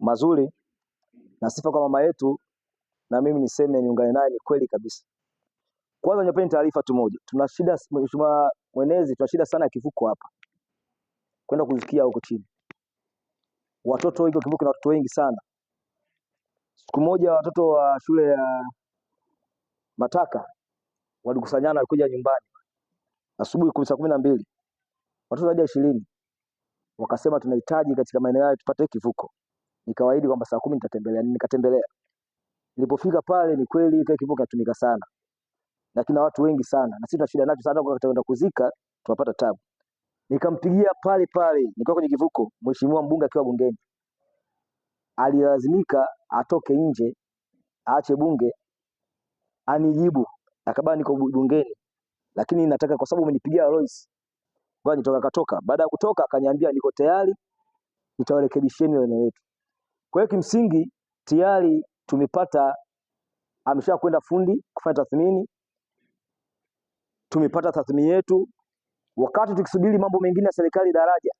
mazuri na sifa kwa mama yetu, na mimi niseme niungane naye, ni kweli kabisa. Kwanza nipeni taarifa tu moja, tuna shida Mheshimiwa Mwenezi, tuna shida sana ya kivuko hapa kwenda kuzikia huko chini, watoto iko kivuko na watoto wengi sana. Siku moja watoto wa shule ya Mataka walikusanyana, walikuja nyumbani asubuhi saa 12, watoto zaidi ya 20, wakasema tunahitaji katika maeneo hayo tupate kivuko. Nikawaahidi kwamba saa 10 nitatembelea, nikatembelea. Nilipofika pale, ni kweli kile kivuko kinatumika sana na kina watu wengi sana, na sisi tuna shida nacho sana, kwa kwenda kuzika tunapata tabu. Nikampigia pale pale nikiwa kwenye kivuko, mheshimiwa mbunge akiwa bungeni, alilazimika atoke nje aache bunge anijibu, akabana niko bungeni, lakini nataka kwa sababu umenipigia Alois, ngoja nitoka. Katoka. Baada ya kutoka akaniambia niko tayari, nitawarekebisheni eneo letu. Kwa hiyo kimsingi tayari tumepata, ameshakwenda fundi kufanya tathmini, tumepata tathmini yetu, wakati tukisubiri mambo mengine ya serikali daraja,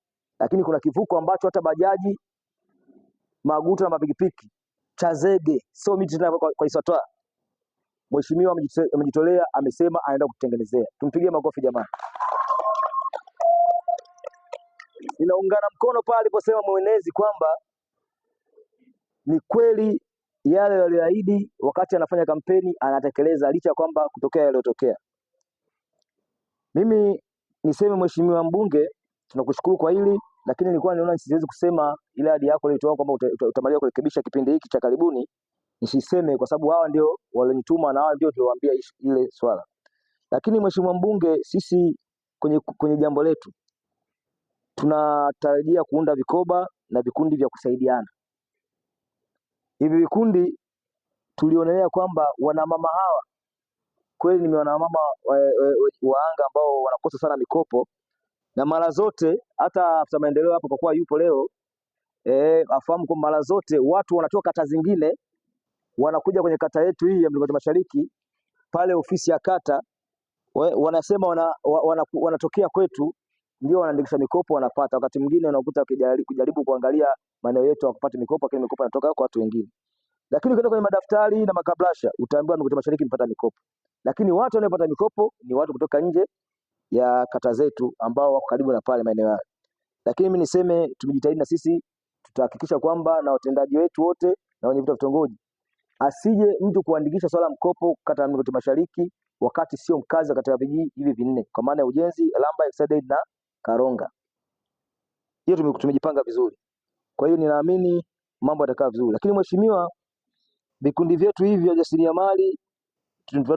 lakini kuna kivuko ambacho hata bajaji, maguta na mapikipiki cha zege, sio miti tena kwa Isatwa. Mheshimiwa amejitolea, amesema anaenda kutengenezea. Tumpigie makofi jamani. Ninaungana mkono pale aliposema mwenezi kwamba ni kweli yale aliyoahidi wakati anafanya kampeni anatekeleza, licha ya kwamba kutokea yaliyotokea. Mimi niseme mheshimiwa mbunge, tunakushukuru kwa hili, lakini nilikuwa niona siwezi kusema ile ahadi yako ulitoa kwamba utamaliza kurekebisha kipindi hiki cha karibuni, nisiseme kwa sababu hawa ndio walionituma na hawa ndio tuliowaambia ile swala. Lakini mheshimiwa mbunge, sisi kwenye jambo letu tunatarajia kuunda vikoba na vikundi vya kusaidiana. Hivi vikundi tulionelea kwamba wanamama hawa kweli ni wanamama waanga ambao wanakosa sana mikopo, na mara zote hata afisa maendeleo hapo kwa kuwa yupo leo afahamu kwa mara zote watu wanatoka kata zingine wanakuja kwenye kata yetu hii ya Mlingoti Mashariki pale ofisi ya kata wanasema wanatokea kwetu ndio wanaandikisha mikopo wanapata. Wakati mwingine unakuta kujaribu kuangalia maeneo yetu hawapati mikopo, lakini mikopo inatoka kwa watu wengine. Lakini ukienda kwenye madaftari na makablasha utaambiwa Mlingoti Mashariki mpata mikopo, lakini watu wanaopata mikopo ni watu kutoka nje ya kata zetu ambao wako karibu na pale maeneo hayo. Lakini mimi niseme tumejitahidi na sisi tutahakikisha kwamba na watendaji wetu wote na wenye vitongoji, asije mtu kuandikisha swala mkopo kata ya Mlingoti Mashariki wakati sio mkazi wa kata vijiji hivi vinne, kwa maana ya Ujenzi, Lamba, Extended na Karonga. Hiyo tumejipanga vizuri. Kwa hiyo ninaamini mambo yatakaa vizuri. Lakini mheshimiwa, vikundi vyetu hivi vya ujasiriamali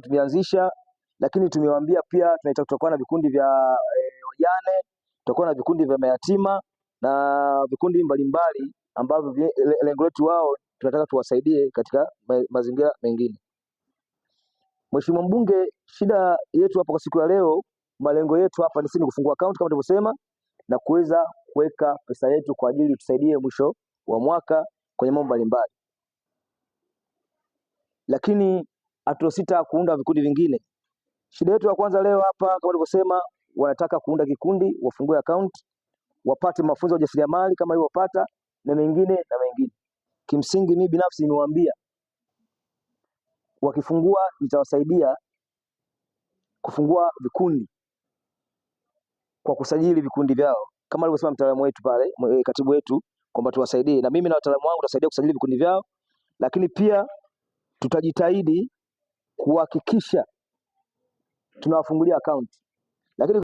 tumeanzisha, lakini tumewaambia pia tunataka tutakuwa na vikundi vya wajane, tutakuwa na vikundi vya mayatima na vikundi mbalimbali ambavyo lengo letu wao tunataka tuwasaidie katika mazingira mengine. Mheshimiwa Mbunge, shida yetu hapa kwa siku ya leo, malengo yetu hapa ni sisi kufungua akaunti kama tulivyosema na kuweza kuweka pesa yetu kwa ajili tusaidie mwisho wa mwaka kwenye mambo mbalimbali, lakini hatutosita kuunda vikundi vingine. Shida yetu ya kwanza leo hapa kama tulivyosema, wanataka kuunda kikundi, wafungue account, wapate mafunzo ya ujasiriamali kama wapata na mengine na mengine. Kimsingi mimi binafsi nimewaambia wakifungua nitawasaidia kufungua vikundi kwa kusajili vikundi vyao kama alivyosema mtaalamu wetu pale, katibu wetu kwamba tuwasaidie, na mimi na wataalamu wangu tutasaidia kusajili vikundi vyao, lakini pia tutajitahidi kuhakikisha tunawafungulia akaunti, lakini